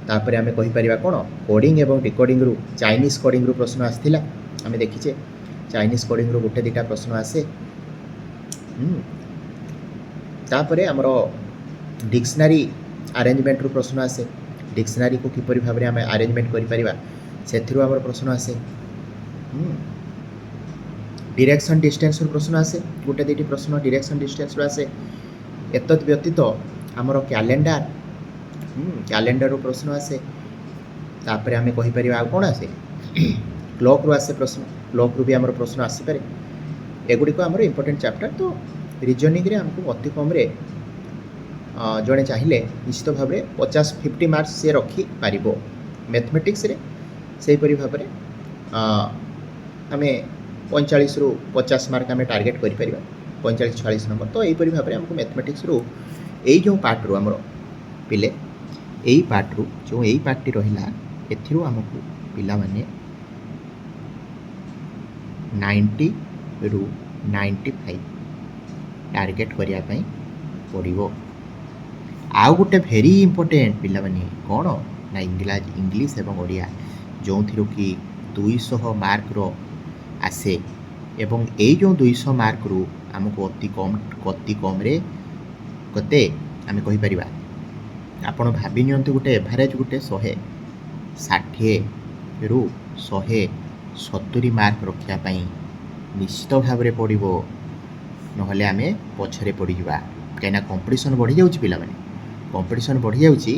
[SPEAKER 1] ତାପରେ ଆମେ କହିପାରିବା କ'ଣ, କୋଡ଼ିଂ ଏବଂ ଡିକୋଡ଼ିଂରୁ, ଚାଇନିଜ୍ କୋଡ଼ିଂରୁ ପ୍ରଶ୍ନ ଆସିଥିଲା। ଆମେ ଦେଖିଛେ, ଚାଇନିଜ୍ କୋଡ଼ିଂରୁ ଗୋଟେ ଦୁଇଟା ପ୍ରଶ୍ନ ଆସେ। ତାପରେ ଆମର ଡିକ୍ସନାରୀ ଆରେଞ୍ଜମେଣ୍ଟରୁ ପ୍ରଶ୍ନ ଆସେ। ଡିକ୍ସନାରୀକୁ କିପରି ଭାବରେ ଆମେ ଆରେଞ୍ଜମେଣ୍ଟ କରିପାରିବା, ସେଥିରୁ ଆମର ପ୍ରଶ୍ନ ଆସେ। ଡିରେକ୍ସନ୍ ଡିଷ୍ଟାନ୍ସରୁ ପ୍ରଶ୍ନ ଆସେ। ଗୋଟେ ଦୁଇଟି ପ୍ରଶ୍ନ ଡିରେକ୍ସନ୍ ଡିଷ୍ଟାନ୍ସରୁ ଆସେ। ଏତଦ୍ ବ୍ୟତୀତ ଆମର କ୍ୟାଲେଣ୍ଡରରୁ ପ୍ରଶ୍ନ ଆସେ। ତାପରେ ଆମେ କହିପାରିବା ଆଉ କ'ଣ ଆସେ? କ୍ଲକ୍ରୁ ଆସେ ପ୍ରଶ୍ନ। କ୍ଲକ୍ରୁ ବି ଆମର ପ୍ରଶ୍ନ ଆସିପାରେ। ଏଗୁଡ଼ିକ ଆମର ଇମ୍ପୋର୍ଟାଣ୍ଟ ଚାପ୍ଟର। ତ ରିଜନିଂରେ ଆମକୁ ଅତି କମ୍ରେ ଜଣେ ଚାହିଁଲେ ନିଶ୍ଚିତ ଭାବରେ 50, 50 ମାର୍କସ୍ ସିଏ ରଖିପାରିବ। ମ୍ୟାଥମେଟିକ୍ସରେ ସେହିପରି ଭାବରେ ଆମେ 45ରୁ 50 ମାର୍କ ଆମେ ଟାର୍ଗେଟ୍ କରିପାରିବା, 45, 46 ନମ୍ବର। ତ ଏହିପରି ଭାବରେ ଆମକୁ ମ୍ୟାଥମେଟିକ୍ସରୁ ଏଇ ଯେଉଁ ପାର୍ଟରୁ ଆମର ପିଲେ, ଏଇ ପାର୍ଟରୁ ଯେଉଁ ଏଇ ପାର୍ଟଟି ରହିଲା, ଏଥିରୁ ଆମକୁ ପିଲାମାନେ 90ରୁ 95 ଟାର୍ଗେଟ୍ କରିବା ପାଇଁ ପଡ଼ିବ। ଆଉ ଗୋଟେ ଭେରି ଇମ୍ପୋର୍ଟାଣ୍ଟ ପିଲାମାନେ କ'ଣ ନା ଇଂଲିଶ ଏବଂ ଓଡ଼ିଆ, ଯେଉଁଥିରୁ କି 200 ମାର୍କର ଆସେ। ଏବଂ ଏଇ ଯେଉଁ 200 ମାର୍କରୁ ଆମକୁ ଅତି କମ୍ରେ କେତେ ଆମେ କହିପାରିବା? ଆପଣ ଭାବି ନିଅନ୍ତୁ ଗୋଟେ ଏଭାରେଜ୍ ଗୋଟେ 160ରୁ 170 ମାର୍କ ରଖିବା ପାଇଁ ନିଶ୍ଚିତ ଭାବରେ ପଡ଼ିବ, ନହେଲେ ଆମେ ପଛରେ ପଡ଼ିଯିବା। କାହିଁକିନା କମ୍ପିଟିସନ୍ ବଢ଼ିଯାଉଛି ପିଲାମାନେ, କମ୍ପିଟିସନ୍ ବଢ଼ିଯାଉଛି।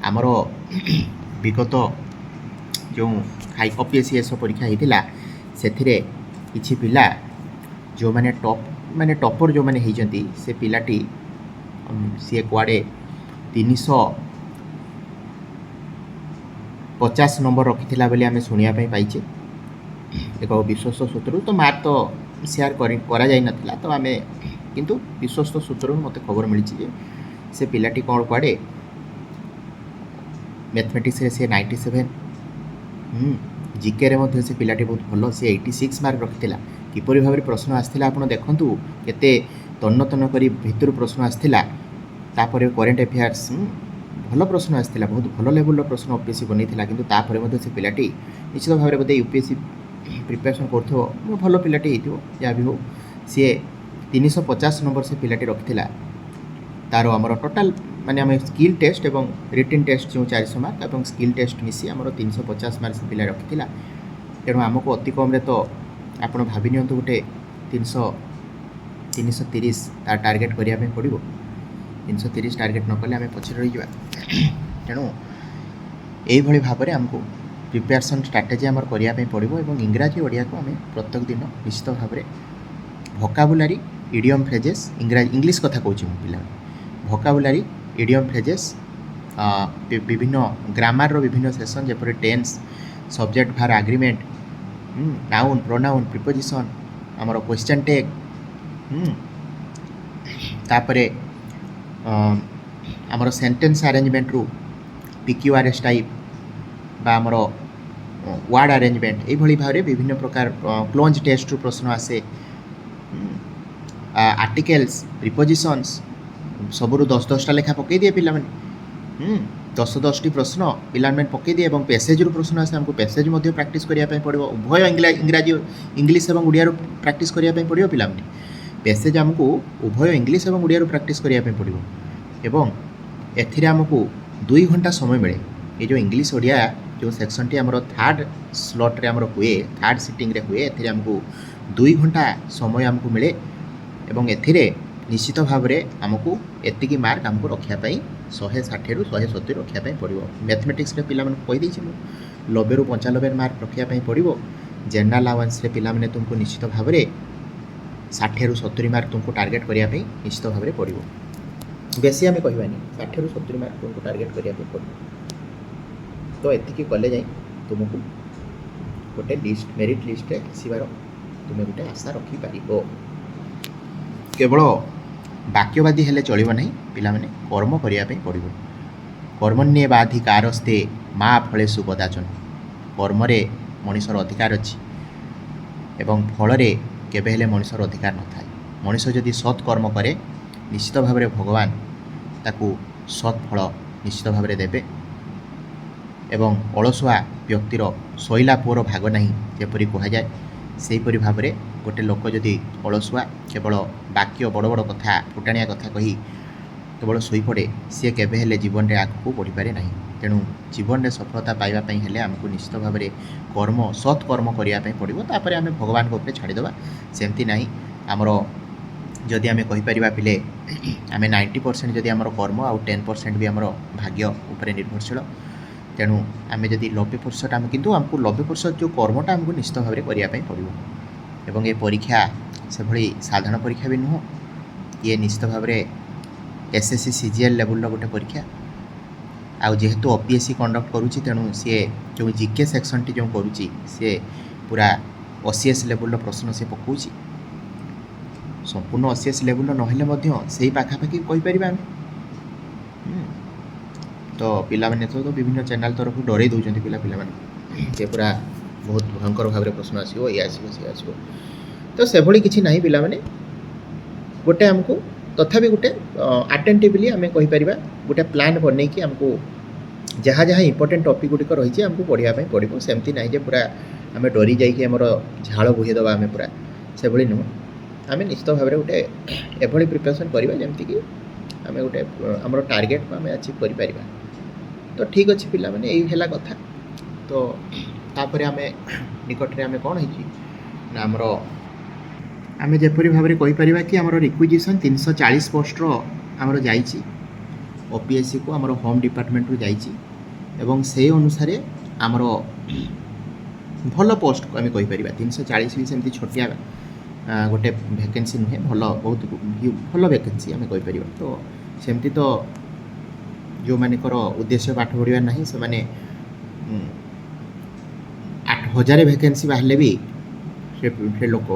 [SPEAKER 1] ଆମର ବିଗତ ଯେଉଁ ହାଇ ଓପିଏସ୍ସି ଏସ୍ ପରୀକ୍ଷା ହେଇଥିଲା, ସେଥିରେ କିଛି ପିଲା ଯେଉଁମାନେ ଟପ୍, ମାନେ ଟପର୍ ଯେଉଁମାନେ ହେଇଛନ୍ତି, ସେ ପିଲାଟି ସିଏ କୁଆଡ଼େ 350 ନମ୍ବର ରଖିଥିଲା ବୋଲି ଆମେ ଶୁଣିବା ପାଇଁ ପାଇଛେ ଏକ ବିଶ୍ୱସ୍ତ ସୂତ୍ରରୁ। ତ ମାର୍କ ତ ସେୟାର କରି କରାଯାଇନଥିଲା। ତ ଆମେ କିନ୍ତୁ ବିଶ୍ୱସ୍ତ ସୂତ୍ରରୁ ମୋତେ ଖବର ମିଳିଛି ଯେ ସେ ପିଲାଟି କ'ଣ କୁଆଡ଼େ ମ୍ୟାଥମେଟିକ୍ସରେ ସେ 97, ଜିକେରେ ମଧ୍ୟ ସେ ପିଲାଟି ବହୁତ ଭଲ, ସେ 86 ମାର୍କ ରଖିଥିଲା। କିପରି ଭାବରେ ପ୍ରଶ୍ନ ଆସିଥିଲା ଆପଣ ଦେଖନ୍ତୁ, କେତେ ତନ୍ନ ତନ୍ନ କରି ଭିତରୁ ପ୍ରଶ୍ନ ଆସିଥିଲା। ତାପରେ କରେଣ୍ଟ ଆଫେୟାର୍ସ ଭଲ ପ୍ରଶ୍ନ ଆସିଥିଲା, ବହୁତ ଭଲ ଲେଭେଲର ପ୍ରଶ୍ନ ଓପିଏସ୍ସି ବନେଇଥିଲା। କିନ୍ତୁ ତାପରେ ମଧ୍ୟ ସେ ପିଲାଟି ନିଶ୍ଚିତ ଭାବରେ ବୋଧେ ୟୁପିଏସ୍ସି ପ୍ରିପାରେସନ୍ କରୁଥିବ, ଭଲ ପିଲାଟି ହେଇଥିବ। ଯାହା ବି ହଉ, ସିଏ 350 ନମ୍ବର ସେ ପିଲାଟି ରଖିଥିଲା। ତାର ଆମର ଟୋଟାଲ୍, ମାନେ ଆମେ ସ୍କିଲ୍ ଟେଷ୍ଟ ଏବଂ ରିଟିନ୍ ଟେଷ୍ଟ ଯେଉଁ 400 ମାର୍କ ଏବଂ ସ୍କିଲ୍ ଟେଷ୍ଟ ମିଶି ଆମର 350 ମାର୍କ ସେ ପିଲା ରଖିଥିଲା। ତେଣୁ ଆମକୁ ଅତି କମ୍ରେ ତ ଆପଣ ଭାବି ନିଅନ୍ତୁ ଗୋଟେ 330 ତାର ଟାର୍ଗେଟ୍ କରିବା ପାଇଁ ପଡ଼ିବ। 330 ଟାର୍ଗେଟ୍ ନ କଲେ ଆମେ ପଛରେ ରହିଯିବା। ତେଣୁ ଏଇଭଳି ଭାବରେ ଆମକୁ ପ୍ରିପାରେସନ୍ ଷ୍ଟ୍ରାଟେଜି ଆମର କରିବା ପାଇଁ ପଡ଼ିବ। ଏବଂ ଇଂରାଜୀ ଓଡ଼ିଆକୁ ଆମେ ପ୍ରତ୍ୟେକ ଦିନ ନିଶ୍ଚିତ ଭାବରେ ଭୋକାବୁଲାରୀ, ଇଡ଼ିୟମ୍ ଫ୍ରେଜେସ୍, ଇଂରାଜୀ ଇଂଲିଶ କଥା କହୁଛି ମୁଁ ପିଲାମାନେ, ଭୋକାବୁଲାରୀ, ଇଡ଼ିୟମ୍ ଫ୍ରେଜେସ୍, ବିଭିନ୍ନ ଗ୍ରାମାରର ବିଭିନ୍ନ ସେସନ୍, ଯେପରି tense, subject verb agreement, noun, pronoun, preposition, ଆମର କ୍ୱେଶ୍ଚନ୍ ଟେଗ୍, ତାପରେ ଆମର ସେଣ୍ଟେନ୍ସ ଆରେଞ୍ଜମେଣ୍ଟରୁ PQRS type ବା ଆମର ୱାର୍ଡ଼ ଆରେଞ୍ଜମେଣ୍ଟ, ଏଇଭଳି ଭାବରେ ବିଭିନ୍ନ ପ୍ରକାର କ୍ଲୋଜ୍ ଟେଷ୍ଟରୁ ପ୍ରଶ୍ନ ଆସେ। ଆର୍ଟିକେଲ୍ସ, ପ୍ରିପୋଜିସନ୍ସ ସବୁରୁ ଦଶ ଦଶଟା ଲେଖା ପକାଇ ଦିଏ ପିଲାମାନେ। ଦଶ ଦଶଟି ପ୍ରଶ୍ନ ପିଲାମାନେ ପକାଇ ଦିଏ ଏବଂ ପେସେଜରୁ ପ୍ରଶ୍ନ ଆସେ। ଆମକୁ ପେସେଜ ମଧ୍ୟ ପ୍ରାକ୍ଟିସ୍ କରିବା ପାଇଁ ପଡ଼ିବ। ଉଭୟ ଇଂରାଜୀ, ଇଂଲିଶ ଏବଂ ଓଡ଼ିଆରୁ ପ୍ରାକ୍ଟିସ୍ କରିବା ପାଇଁ ପଡ଼ିବ ପିଲାମାନେ। ପେସେଜ ଆମକୁ ଉଭୟ ଇଂଲିଶ ଏବଂ ଓଡ଼ିଆରୁ ପ୍ରାକ୍ଟିସ୍ କରିବା ପାଇଁ ପଡ଼ିବ। ଏବଂ ଏଥିରେ ଆମକୁ 2 ଘଣ୍ଟା ସମୟ ମିଳେ। ଏ ଯେଉଁ ଇଂଲିଶ ଓଡ଼ିଆ ଯେଉଁ ସେକ୍ସନଟି ଆମର ଥାର୍ଡ଼ ସ୍ଲଟ୍ରେ ଆମର ହୁଏ, ଥାର୍ଡ଼ ସିଟିଂରେ ହୁଏ, ଏଥିରେ ଆମକୁ 2 ଘଣ୍ଟା ସମୟ ଆମକୁ ମିଳେ। ଏବଂ ଏଥିରେ ନିଶ୍ଚିତ ଭାବରେ ଆମକୁ ଏତିକି ମାର୍କ ଆମକୁ ରଖିବା ପାଇଁ, 160ରୁ 170 ରଖିବା ପାଇଁ ପଡ଼ିବ। ମ୍ୟାଥମେଟିକ୍ସରେ ପିଲାମାନଙ୍କୁ କହିଦେଇଛି ମୁଁ, 90ରୁ 95 ମାର୍କ ରଖିବା ପାଇଁ ପଡ଼ିବ। ଜେନେରାଲ୍ ଆୱାନ୍ସରେ ପିଲାମାନେ ତୁମକୁ ନିଶ୍ଚିତ ଭାବରେ 60ରୁ 70 ମାର୍କ ତୁମକୁ ଟାର୍ଗେଟ୍ କରିବା ପାଇଁ ନିଶ୍ଚିତ ଭାବରେ ପଡ଼ିବ। ବେଶୀ ଆମେ କହିବାନି, 60ରୁ 70 ମାର୍କ ତୁମକୁ ଟାର୍ଗେଟ୍ କରିବା ପାଇଁ ପଡ଼ିବ। ତ ଏତିକି କଲେ ଯାଇ ତୁମକୁ ଗୋଟେ ଲିଷ୍ଟ, ମେରିଟ୍ ଲିଷ୍ଟରେ ଆସିବାର ତୁମେ ଗୋଟେ ଆଶା ରଖିପାରିବ। କେବଳ ବାକ୍ୟବାଦୀ ହେଲେ ଚଳିବ ନାହିଁ ପିଲାମାନେ, କର୍ମ କରିବା ପାଇଁ ପଡ଼ିବ। କର୍ମଣ୍ୟେବାଧିକାରସ୍ତେ ମା ଫଳେଷୁ କଦାଚନ। କର୍ମରେ ମଣିଷର ଅଧିକାର ଅଛି ଏବଂ ଫଳରେ କେବେ ହେଲେ ମଣିଷର ଅଧିକାର ନଥାଏ। ମଣିଷ ଯଦି ସତ୍ କର୍ମ କରେ, ନିଶ୍ଚିତ ଭାବରେ ଭଗବାନ ତାକୁ ସତ୍ ଫଳ ନିଶ୍ଚିତ ଭାବରେ ଦେବେ। ଏବଂ ଅଳସୁଆ ବ୍ୟକ୍ତିର ଶୋଇଲା ପୁଅର ଭାଗ ନାହିଁ ଯେପରି କୁହାଯାଏ, ସେହିପରି ଭାବରେ ଗୋଟେ ଲୋକ ଯଦି ଅଳସୁଆ, କେବଳ ବାକ୍ୟ, ବଡ଼ ବଡ଼ କଥା, ଫୁଟାଣିଆ କଥା କହି କେବଳ ଶୋଇପଡ଼େ, ସିଏ କେବେ ହେଲେ ଜୀବନରେ ଆଗକୁ ବଢ଼ିପାରେ ନାହିଁ। ତେଣୁ ଜୀବନରେ ସଫଳତା ପାଇବା ପାଇଁ ହେଲେ ଆମକୁ ନିଶ୍ଚିତ ଭାବରେ କର୍ମ, ସତ୍ କର୍ମ କରିବା ପାଇଁ ପଡ଼ିବ। ତାପରେ ଆମେ ଭଗବାନଙ୍କ ଉପରେ ଛାଡ଼ିଦେବା। ସେମିତି ନାହିଁ, ଆମର ଯଦି ଆମେ କହିପାରିବା ପିଲେ, ଆମେ 90% ଯଦି ଆମର କର୍ମ ଆଉ 10% ବି ଆମର ଭାଗ୍ୟ ଉପରେ ନିର୍ଭରଶୀଳ। ତେଣୁ ଆମେ ଯଦି 90% ଆମେ କିନ୍ତୁ ଆମକୁ 90% ଯେଉଁ କର୍ମଟା ଆମକୁ ନିଶ୍ଚିତ ଭାବରେ କରିବା ପାଇଁ ପଡ଼ିବ। ଏବଂ ଏ ପରୀକ୍ଷା ସେଭଳି ସାଧାରଣ ପରୀକ୍ଷା ବି ନୁହଁ। ଇଏ ନିଶ୍ଚିତ ଭାବରେ ଏସ୍ଏସ୍ସି ସିଜିଏଲ୍ ଲେବୁଲ୍ର ଗୋଟେ ପରୀକ୍ଷା। ଆଉ ଯେହେତୁ ଓପିଏସ୍ସି କଣ୍ଡକ୍ଟ କରୁଛି, ତେଣୁ ସିଏ ଯେଉଁ ଜିକେ ସେକ୍ସନ୍ଟି ଯେଉଁ କରୁଛି, ସିଏ ପୁରା ଓସିଏସ୍ ଲେବୁଲ୍ର ପ୍ରଶ୍ନ ସିଏ ପକାଉଛି। ସମ୍ପୂର୍ଣ୍ଣ ଓସିଏସ୍ ଲେବୁଲ୍ର ନହେଲେ ମଧ୍ୟ ସେଇ ପାଖାପାଖି କହିପାରିବା ଆମେ। ତ ପିଲାମାନେ ତ ବିଭିନ୍ନ ଚ୍ୟାନେଲ୍ ତରଫରୁ ଡରେଇ ଦେଉଛନ୍ତି ପିଲାମାନଙ୍କୁ ଯେ ପୁରା ବହୁତ ଭୟଙ୍କର ଭାବରେ ପ୍ରଶ୍ନ ଆସିବ, ଇଏ ଆସିବ, ସିଏ ଆସିବ। ତ ସେଭଳି କିଛି ନାହିଁ ପିଲାମାନେ। ଗୋଟେ ଆମକୁ ତଥାପି ଗୋଟେ ଆଟେଣ୍ଟିଭଲି ଆମେ କହିପାରିବା, ଗୋଟେ ପ୍ଲାନ୍ ବନେଇକି ଆମକୁ ଯାହା ଯାହା ଇମ୍ପୋର୍ଟାଣ୍ଟ ଟପିକ୍ ଗୁଡ଼ିକ ରହିଛି, ଆମକୁ ପଢ଼ିବା ପାଇଁ ପଡ଼ିବ। ସେମିତି ନାହିଁ ଯେ ପୁରା ଆମେ ଡରି ଯାଇକି ଆମର ଝାଳ ବୋହିଦେବା ଆମେ ପୁରା, ସେଭଳି ନୁହଁ। ଆମେ ନିଶ୍ଚିତ ଭାବରେ ଗୋଟେ ଏଭଳି ପ୍ରିପାରେସନ୍ କରିବା, ଯେମିତିକି ଆମେ ଗୋଟେ ଆମର ଟାର୍ଗେଟକୁ ଆମେ ଆଚିଭ୍ କରିପାରିବା। ତ ଠିକ୍ ଅଛି ପିଲାମାନେ, ଏଇ ହେଲା କଥା। ତ ତାପରେ ଆମେ ନିକଟରେ ଆମେ କ'ଣ ହେଇଛି ନା, ଆମର ଆମେ ଯେପରି ଭାବରେ କହିପାରିବା କି ଆମର ରିକ୍ୱିଜିସନ୍ 340 ପୋଷ୍ଟର ଆମର ଯାଇଛି ଓପିଏସ୍ସିକୁ, ଆମର ହୋମ୍ ଡିପାର୍ଟମେଣ୍ଟରୁ ଯାଇଛି। ଏବଂ ସେଇ ଅନୁସାରେ ଆମର ଭଲ ପୋଷ୍ଟ ଆମେ କହିପାରିବା। 340 ବି ସେମିତି ଛୋଟିଆ ଗୋଟେ ଭ୍ୟାକେନ୍ସି ନୁହେଁ। ଭଲ, ବହୁତ ଭଲ ଭ୍ୟାକେନ୍ସି ଆମେ କହିପାରିବା। ତ ସେମିତି ତ ଯେଉଁମାନଙ୍କର ଉଦ୍ଦେଶ୍ୟ ପାଠ ପଢ଼ିବାର ନାହିଁ, ସେମାନେ 8000 ଭ୍ୟାକେନ୍ସି ବାହାରିଲେ ବି ସେ ଲୋକ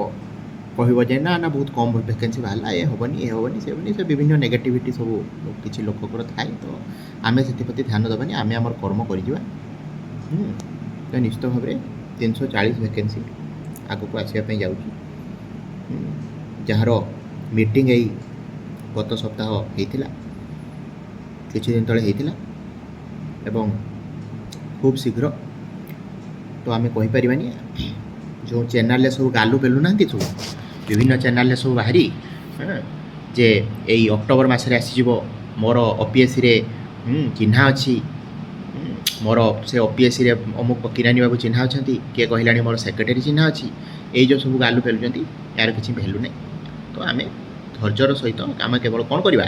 [SPEAKER 1] କହିବ ଯେ ନା ନା, ବହୁତ କମ୍ ଭ୍ୟାକେନ୍ସି ବାହାରିଲା, ଏ ହେବନି, ଏ ହେବନି, ସେ ହେବନି। ସେ ବିଭିନ୍ନ ନେଗେଟିଭିଟି ସବୁ କିଛି ଲୋକଙ୍କର ଥାଏ। ତ ଆମେ ସେଥିପ୍ରତି ଧ୍ୟାନ ଦେବାନି, ଆମେ ଆମର କର୍ମ କରିଯିବା। ତ ନିଶ୍ଚିତ ଭାବରେ 340 ଭ୍ୟାକେନ୍ସି ଆଗକୁ ଆସିବା ପାଇଁ ଯାଉଛି, ଯାହାର ମିଟିଂ ଏଇ ଗତ ସପ୍ତାହ ହେଇଥିଲା, କିଛି ଦିନ ତଳେ ହେଇଥିଲା। ଏବଂ ଖୁବ୍ ଶୀଘ୍ର ତ ଆମେ କହିପାରିବାନି। ଯେଉଁ ଚ୍ୟାନେଲରେ ସବୁ ଗାଲୁ ପେଲୁନାହାନ୍ତି, ସବୁ ବିଭିନ୍ନ ଚ୍ୟାନେଲରେ ସବୁ ବାହାରି ଯେ ଏଇ ଅକ୍ଟୋବର ମାସରେ ଆସିଯିବ, ମୋର ଓପିଏସ୍ସିରେ ଚିହ୍ନା ଅଛି, ମୋର ସେ ଓପିଏସ୍ସିରେ ଅମୁକ କିରାନୀ ବାବୁ ଚିହ୍ନା ଅଛନ୍ତି, କିଏ କହିଲାଣି ମୋର ସେକ୍ରେଟାରୀ ଚିହ୍ନା ଅଛି, ଏଇ ଯେଉଁ ସବୁ ଗାଲୁ ପେଲୁଛନ୍ତି, ଏହାର କିଛି ଭ୍ୟାଲୁ ନାହିଁ। ତ ଆମେ ଧୈର୍ଯ୍ୟର ସହିତ ଆମେ କେବଳ କ'ଣ କରିବା?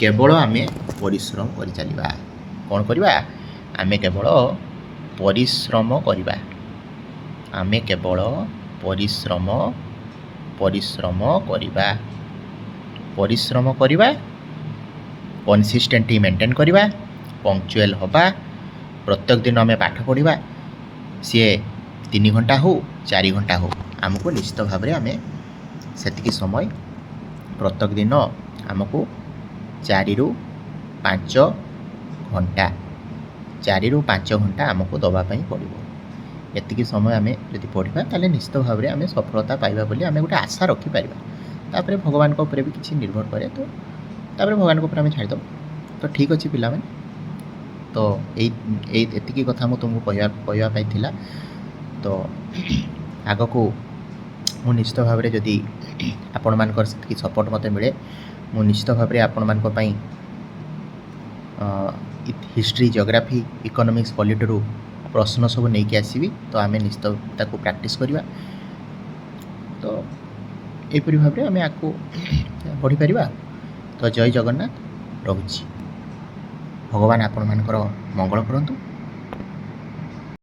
[SPEAKER 1] କେବଳ ଆମେ ପରିଶ୍ରମ କରିଚାଲିବା। କ'ଣ କରିବା? ଆମେ କେବଳ ପରିଶ୍ରମ କରିବା। ଆମେ କେବଳ ପରିଶ୍ରମ କରିବା, ପରିଶ୍ରମ କରିବା, କନସିଷ୍ଟେଣ୍ଟି ମେଣ୍ଟେନ୍ କରିବା, ପଙ୍କ୍ଚୁଆଲ୍ ହେବା। ପ୍ରତ୍ୟେକ ଦିନ ଆମେ ପାଠ ପଢ଼ିବା। ସିଏ 3 ଘଣ୍ଟା ହଉ, 4 ଘଣ୍ଟା ହଉ, ଆମକୁ ନିଶ୍ଚିତ ଭାବରେ ଆମେ ସେତିକି ସମୟ ପ୍ରତ୍ୟେକ ଦିନ ଆମକୁ 4ରୁ 5 ଘଣ୍ଟା, 4ରୁ 5 ଘଣ୍ଟା ଆମକୁ ଦେବା ପାଇଁ ପଡ଼ିବ। ଏତିକି ସମୟ ଆମେ ଯଦି ପଢ଼ିବା, ତାହେଲେ ନିଶ୍ଚିତ ଭାବରେ ଆମେ ସଫଳତା ପାଇବା ବୋଲି ଆମେ ଗୋଟେ ଆଶା ରଖିପାରିବା। ତାପରେ ଭଗବାନଙ୍କ ଉପରେ ବି କିଛି ନିର୍ଭର କରେ। ତ ତାପରେ ଭଗବାନଙ୍କ ଉପରେ ଆମେ ଛାଡ଼ିଦେବା। ତ ଠିକ୍ ଅଛି ପିଲାମାନେ, ତ ଏଇ ଏଇ ଏତିକି କଥା ମୁଁ ତୁମକୁ କହିବା ପାଇଁ ଥିଲା। ତ ଆଗକୁ ମୁଁ ନିଶ୍ଚିତ ଭାବରେ, ଯଦି ଆପଣମାନଙ୍କର ସେତିକି ସପୋର୍ଟ ମୋତେ ମିଳେ, ମୁଁ ନିଶ୍ଚିତ ଭାବରେ ଆପଣମାନଙ୍କ ପାଇଁ ହିଷ୍ଟ୍ରି, ଜିଓଗ୍ରାଫି, ଇକୋନୋମିକ୍ସ, ପଲିଟିରୁ ପ୍ରଶ୍ନ ସବୁ ନେଇକି ଆସିବି। ତ ଆମେ ନିଶ୍ଚିତ ତାକୁ ପ୍ରାକ୍ଟିସ୍ କରିବା। ତ ଏହିପରି ଭାବରେ ଆମେ ଆଗକୁ ବଢ଼ିପାରିବା। ତ ଜୟ ଜଗନ୍ନାଥ, ରହୁଛି। ଭଗବାନ ଆପଣମାନଙ୍କର ମଙ୍ଗଳ କରନ୍ତୁ।